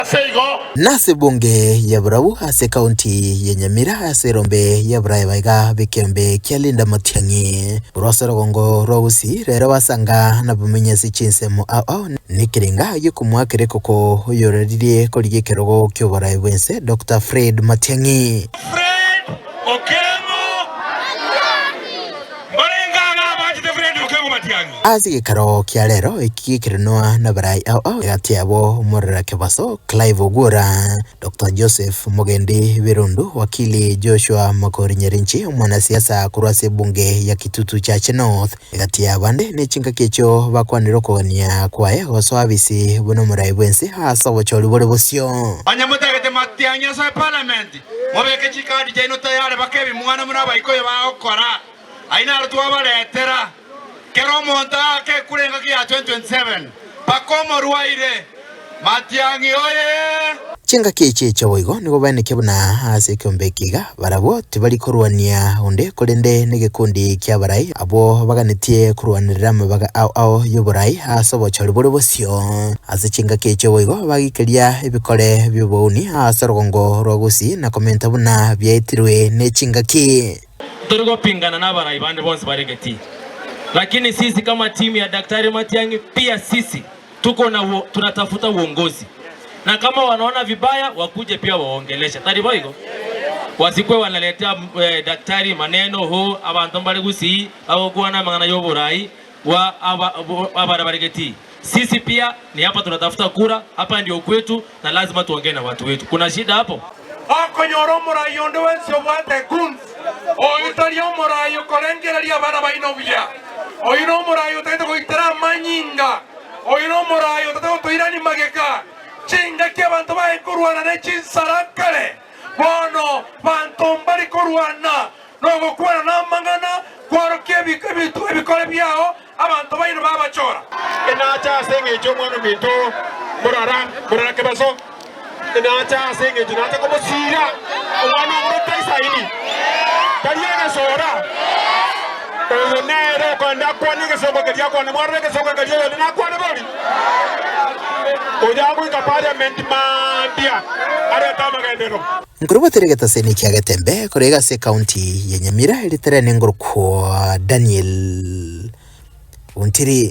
Ase igo. Nase ebunge ya Burau ase ekaunti ya Nyamira ase erombe ya Buraya baiga b'ekeombe kia Linda Matiang'i korwa ase orogongo rwa Gusii rero basanga nabamenyi ase chinsemo ao ao nekerenga giokomoakera ekoko oyoraririe korigia ekerogo ki'oboraai bw'ense Doctor Fred Matiang'i. Fred Okengo Mbarenge aba abanchete Fred Okengo Matiang'i. Ase egekaro kia rero eki gekerenwa nabarai ao ao egati yabo Omorera Kebaso, Clive Ogwora, Doctor Joseph Mogendi Birundu, Wakili Joshua Makori Nyarinchi, omwanasiasa korwa ase ebunge ya Kitutu Chache North. Egati y'abande ne chingaki echio bakwanire okogania kwaye gosoa abisi buna omorai bw'ense ase obochori bore bosio. Onye motagete matiang'i ase eparliament, mobeke chikadi chiaino tayari baka ebimwana buna abaikoyo bagokora. Ayio naro twabaretera. Kera omonto aake ekura engaki ya 2027 mpaka omorwaire. Matiang'i oye! Chingaki echi echio boigo nigo baenekia buna ase ekeombe eke iga barabwo tibari korwania onde korende negekundi ki'abarai abwo baganetie korwanerera amabaga ao ao y'oborai ase obochori bore bosio. Ase chingaki echio boigo bagikeria ebikore bi'obouni ase orogongo rwa Gusii na komenta buna biaetirwe ne chingaki. Ntori gopingana nabarai bande bonsi bare getii, lakini sisi kama timu ya Daktari Matiang'i pia sisi tuko na tunatafuta uongozi na kama wanaona vibaya wakuje pia waongeleshe tari boigo wasikwe wanaletea eh, daktari maneno ho abanto mbare gusii bagokwana amang'ana y'oborai wa abare bare getii sisi pia ni hapa tunatafuta kura hapa ndio kwetu na lazima tuongee na watu wetu kuna shida hapo? Okonyora omorai onde bwensi obwate guns, oyio tari omorai okorengereria abana baino buya. Oyio nomorai otagete goitera amanyinga, oyio nomorai otagete gotoirania magega. Chingaki abanto baye korwana ne chinsara kare, bono banto mbari korwana nogokwana namang'ana, kworokia ebikore biao, abanto baino babachora. Inache ase engencho y'omwana ominto morara, morara kebaso, inache ase engencho nache komosiira omwana omoro taisaini, tari egesoora. Oyo nere okogenda akwane egesongo keria akwane, mwarora egesongo keria oyonde nakwane bori? Oyo agoika parliament mambia arete amagenderero. Nkorobotera egetaseni kia Getembe korwa iga ase ekaunti ya Nyamira eritere nengorokwa Daniel Ontiri.